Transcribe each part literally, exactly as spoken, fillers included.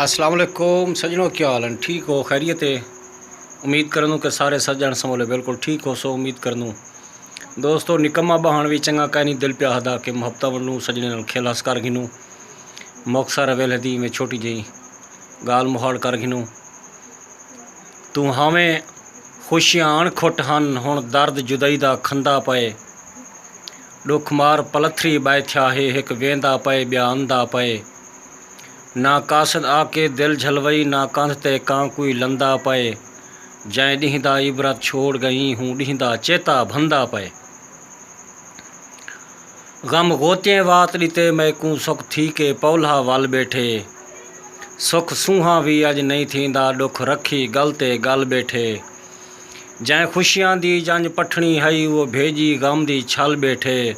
السلام علیکم سجنو، کیا حال ہیں؟ ٹھیک ہو؟ خیریت ہے؟ امید کرندوں کہ سارے سجن سمولے بالکل ٹھیک ہو سو، امید کرندوں۔ دوستو، نکما بہن وی چنگا کائنی، دل پیا ہدا کہ محبتاں ونڈوں، سجنے نال کھیل ہس کر گھنوں، مختصر ویلھے دی میں چھوٹی جئی ڳالھ مہاڑ کر گھنوں۔ توں ہاویں خوشیاں اݨ کھٹ ہن، ہݨ درد جدائی دا کھندا پئے۔ ݙکھ مار پلتھری ٻائے تھیا ہے، ہک ویندا پئے، ٻیا اندا پئے۔ نا قاصد آ کے دل جھلوئی، نا کندھ تے کاں کوئی لندا پئے۔ جئیں ݙینہہ دا عبرت چھوڑ ڳئیں، ہوں ݙینہہ دا چیتا بھندا پئے۔ غم غوتیں وات ݙتے میکوں، سکھ تھی کے پولھا ول ٻیٹھے۔ سکھ سونہاں وی اڄ نئیں تھیندا، ݙکھ رکھی ڳل تے ڳل ٻیٹھے۔ جئیں خوشیاں دی جنج پٹھݨی ہئی، او بھیڄی غم دی چھل ٻیٹھے۔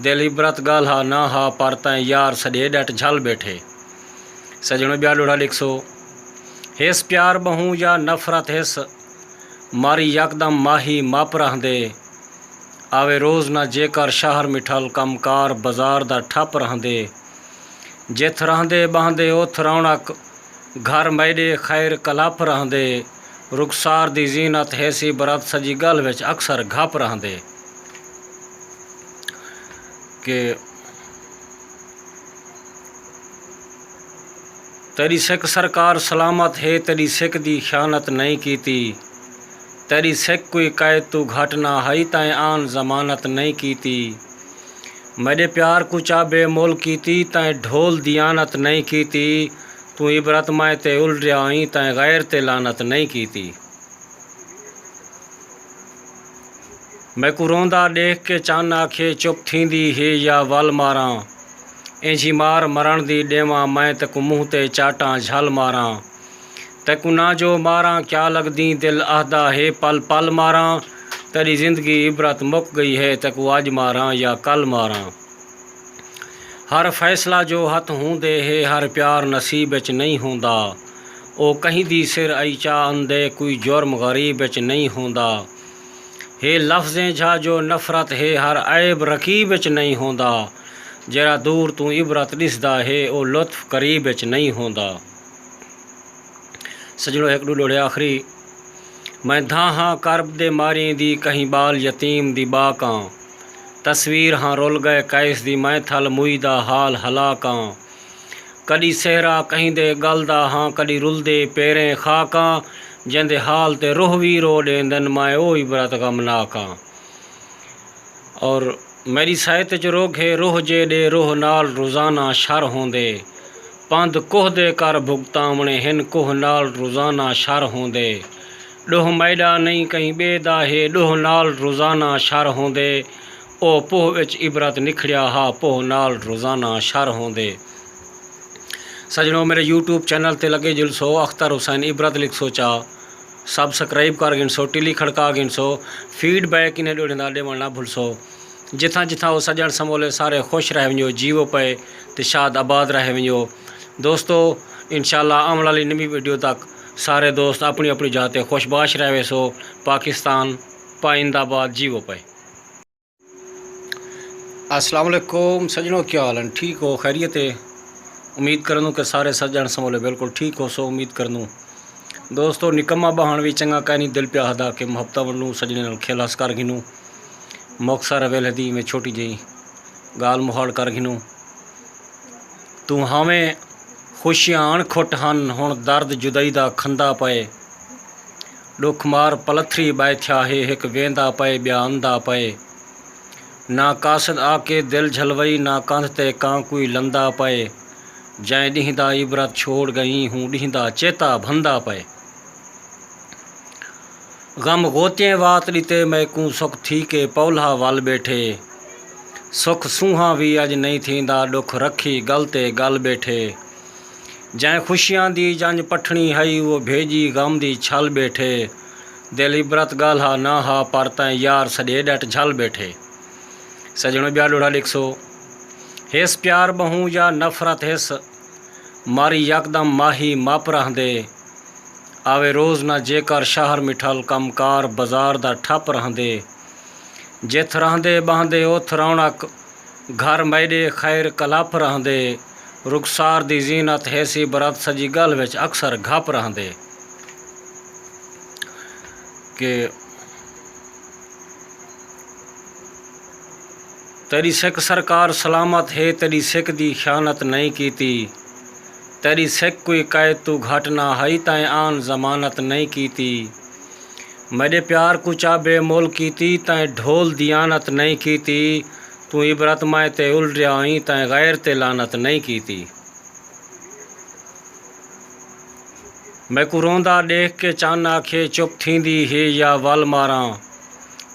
دل عبرت ڳالھا نہ ہا، پر تئیں یار سݙے ݙٹ جھل ٻیٹھے۔ سڄݨو، ٻیا ݙوہڑا ݙیکھسو۔ ہس پیار ٻہوں یا نفرت ہس، ماری یکدم ماہی مپ رہندے۔ آوے روز نہ جیکر شہر مٹھل، کم کار بازار دا ٹھپ رہندے۔ جتھ رہندے ٻہندے اتھ رونق، گھر میݙے خیر کلپ رہندے۔ رخسار دی زینت ہیسی برت، سڄی ڳل وچ اکثر گھپ رہندے۔ کہ تیݙی سک سرکار سلامت ہے، تیݙی سک دی خیانت نئیں کیتی۔ تیݙی سک کوئی قید توں گھٹ نہ ہئی، تئیں آن ضمانت نئیں کیتی۔ میݙے پیار کوں چا بے مول کیتی، تئیں ڈھول دیانت نئیں کیتی۔ توں عبرت مائیں تے الڈیا ہئیں، تئیں غیر تے لعنت نئیں کیتی۔ میکوں روندا ݙیکھ کے چن آکھے، چپ تھیندی ہے یا ول ماراں۔ اینجھی مار مرݨ دی ݙیواں، میں تیکوں منہ تے چاٹاں جھل ماراں۔ تیکوں نہ جو ماراں کیا لڳدیں، دل آہدا ہے پل پل ماراں۔ تیݙی زندگی عبرت مک ڳئی ہے، تیکوں اڄ ماراں یا کل ماراں۔ ہر فیصلہ جو ہتھ ہوندے ہے، ہر پیار نصیب اچ نئیں ہوندا۔ او کہیں دی سر ائی چا اندے، کوئی جرم غریب اچ نئیں ہوندا۔ ہے لفظیں جھا جو نفرت ہے، ہر عیب رقیب اچ نئیں ہوندا۔ جیڑھا دور توں عبرت ݙسدا ہے، او لطف قریب اچ نئیں ہوندا۔ سڄݨو، ہک ݙو ݙوہڑے آخری۔ میں دھاں ہاں کرب دے ماریں دی، کہیں ٻال یتیم دی ٻا کاں۔ تصویر ہاں رل ڳئے قیس دی، میں تھل موئی دا حال ہلا کاں۔ کݙی صحرا کہیں دے ڳل دا ہاں، کݙی رلدے پیریں خاکاں۔ جیندے حال تے روح وی رو ݙیندن، میں او عبرت غمناک آں۔ اور میݙی سائت اچ روڳ ہے روح جیݙے، روح نال روزانہ شر ہوندے۔ پندھ کوہ دے کر بھگتاوݨے ہن، کوہ نال روزانہ شر ہوندے۔ ݙوہ میݙا نئیں کہیں ٻئے دا ہے، ݙوہ نال روزانہ شر ہوندے۔ او پوہ وچ عبرت نکھڑیا ہا، پوہ نال روزانہ شر ہوندے۔ سڄݨو، میݙے یوٹیوب چینل تے لڳے جلسو، اختر حسین عبرت لکھسو چا، سبسکرائب کر گھنسو، ٹلی کھڑکا گھنسو، فیڈ بیک انہیں ݙوہڑیں دا ݙیوݨ نہ بھلسو۔ جتھاں جتھاں او سڄݨ سمولے، سارے خوش رہ ونڄو، جیوو پئے تے شاد آباد رہ ونڄو۔ دوستو، انشاءاللہ آوݨ والی نویں ویڈیو تک سارے دوست اپݨی اپݨی جاہ تے خوش باش رہ ویسو۔ پاکستان پائندہ باد، جیوو پئے۔ السلام علیکم سڄݨو، کیا حال ہیں؟ ٹھیک ہو؟ خیریت ہے؟ امید کرندوں کہ سارے سڄݨ سمولے بالکل ٹھیک ہو سو، امید کرندوں۔ دوستو، نکما ٻہݨ وی چنگا کائنی، دل پیا ہدا کہ محبتاں ونڈوں، سڄݨیں نال کھیل ہس کر گھنوں، مختصر ویلھے دی میں چھوٹی جئی ڳالھ مہاڑ کر گھنوں۔ توں ہاویں خوشیاں اݨ کھٹ ہن، ہݨ درد جدائی دا کھندا پئے۔ ݙکھ مار پلتھری ٻائے تھیا ہے، ہک ویندا پئے، ٻیا اندا پئے۔ نا قاصد آ کے دل جھلوئی، نا کندھ تے کاں کوئی لندا پئے۔ جئیں ݙینہہ دا عبرت چھوڑ ڳئیں، ہوں ݙینہہ دا چیتا بھندا پئے۔ غم غوتیں وات ݙتے میکوں، سکھ تھی کے پولھا ول ٻیٹھے۔ سکھ سونہاں وی اڄ نئیں تھیندا، ݙکھ رکھی ڳل تے ڳل ٻیٹھے۔ جئیں خوشیاں دی جنج پٹھݨی ہئی، او بھیڄی غم دی چھل ٻیٹھے۔ دل عبرت ڳالھا نہ ہا، پر تئیں یار سݙے ݙٹ جھل ٻیٹھے۔ سڄݨو، ٻیا ݙوہڑا ݙیکھسو۔ ہس پیار ٻہوں یا نفرت ہس، ماری یکدم ماہی مپ رہندے۔ آوے روز نہ جیکر شہر مٹھل، کم کار بازار دا ٹھپ رہندے۔ جتھ رہندے ٻہندے اتھ رونق، گھر میݙے خیر کلپ رہندے۔ رخسار دی زینت ہیسی برت سڄی ڳل وچ اکثر گھپ رہندے کہ تیݙی سک سرکار سلامت ہے، تیݙی سک دی خیانت نئیں کیتی، تیݙی سک کوئی قید توں گھٹ نہ ہئی، تئیں آن ضمانت نئیں کیتی۔ میݙے پیار کوں چا بے مل کیتی، تئیں ڈھول دیانت نئیں کیتی، توں عبرت میں تے الڈیا ہئیں، تئیں غیر تے لعنت نئیں کیتی۔ میکوں روندا ݙیکھ کے چن آکھے چپ تھیندی ہے یا ول ماراں،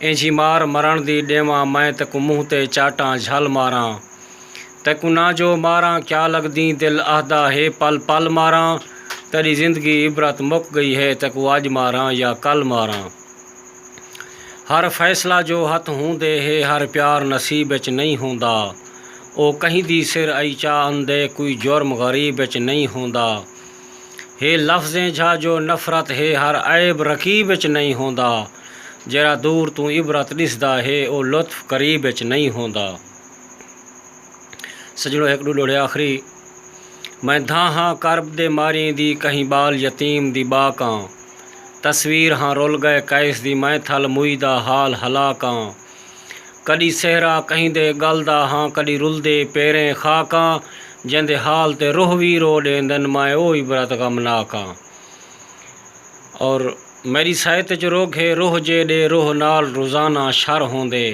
اینجھی مار مرݨ دی ݙیواں میں تیکوں منہ تے چاٹاں جھل ماراں، تیکوں نہ جو ماراں کیا لڳدیں دل آہدا ہے پل پل ماراں، تیݙی زندگی عبرت مک ڳئی ہے تیکوں اڄ ماراں یا کل ماراں۔ ہر فیصلہ جو ہتھ ہوندے ہے ہر پیار نصیب اچ نئیں ہوندا، او کہیں دی سر ائی چا اندے کوئی جرم غریب اچ نئیں ہوندا، ہے لفظیں جھا جو نفرت ہے ہر عیب رقیب اچ نئیں ہوندا، جیڑھا دور توں عبرت ݙسدا ہے او لطف قریب اچ نئیں ہوندا۔ سڄݨو ہک ݙو ݙوہڑے آخری۔ میں دھاں ہاں کرب دے ماریں دی کہیں ٻال یتیم دی ٻا کاں، تصویر ہاں رل ڳئے قیس دی میں تھل موئی دا حال ہلا کاں، کݙی صحرا کہیں دے ڳل دا ہاں کݙی رلدے پیریں خاکاں، جیندے حال تے روہ وی رو ݙیندن میں او عبرت غمناک آں۔ اور میݙی سائت اچ روگھ ہے روہ جیݙے روہ نال روزانہ شر ہوندے،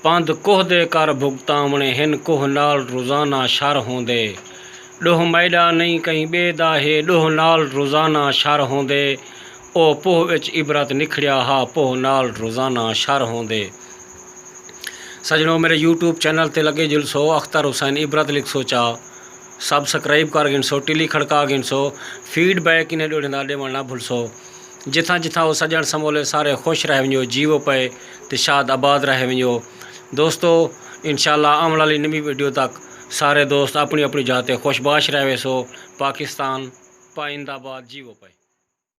پندھ کوہ دے کر بھگتاوݨے ہن کوہ نال روزانہ شر ہوندے، ݙوہ میݙا نئیں کہیں ٻئے دا ہے ݙوہ نال روزانہ شر ہوندے، او پوہ اچ عبرت نکھڑیا ہا پوہ نال روزانہ شر ہوندے۔ سڄݨو میݙے یوٹیوب چینل تے لڳے جلسو اختر حسین عبرت لکھسو چا، سبسکرائب کر گھنسو ٹلی کھڑکا گھنسو، فیڈ بیک انہیں ݙوہڑیں دا ݙیوݨ نہ بھلسو۔ جتھاں جتھاں او سڄݨ سمولے سارے خوش رہ ونڄو جیوو پئے تے شاد آباد رہ ونڄو۔ دوستو، انشاءاللہ آوݨ آلی نویں ویڈیو تک سارے دوست اپݨی اپݨی جاہ تے خوش باش رہ ویسو۔ پاکستان پائندہ باد جیوو پئے۔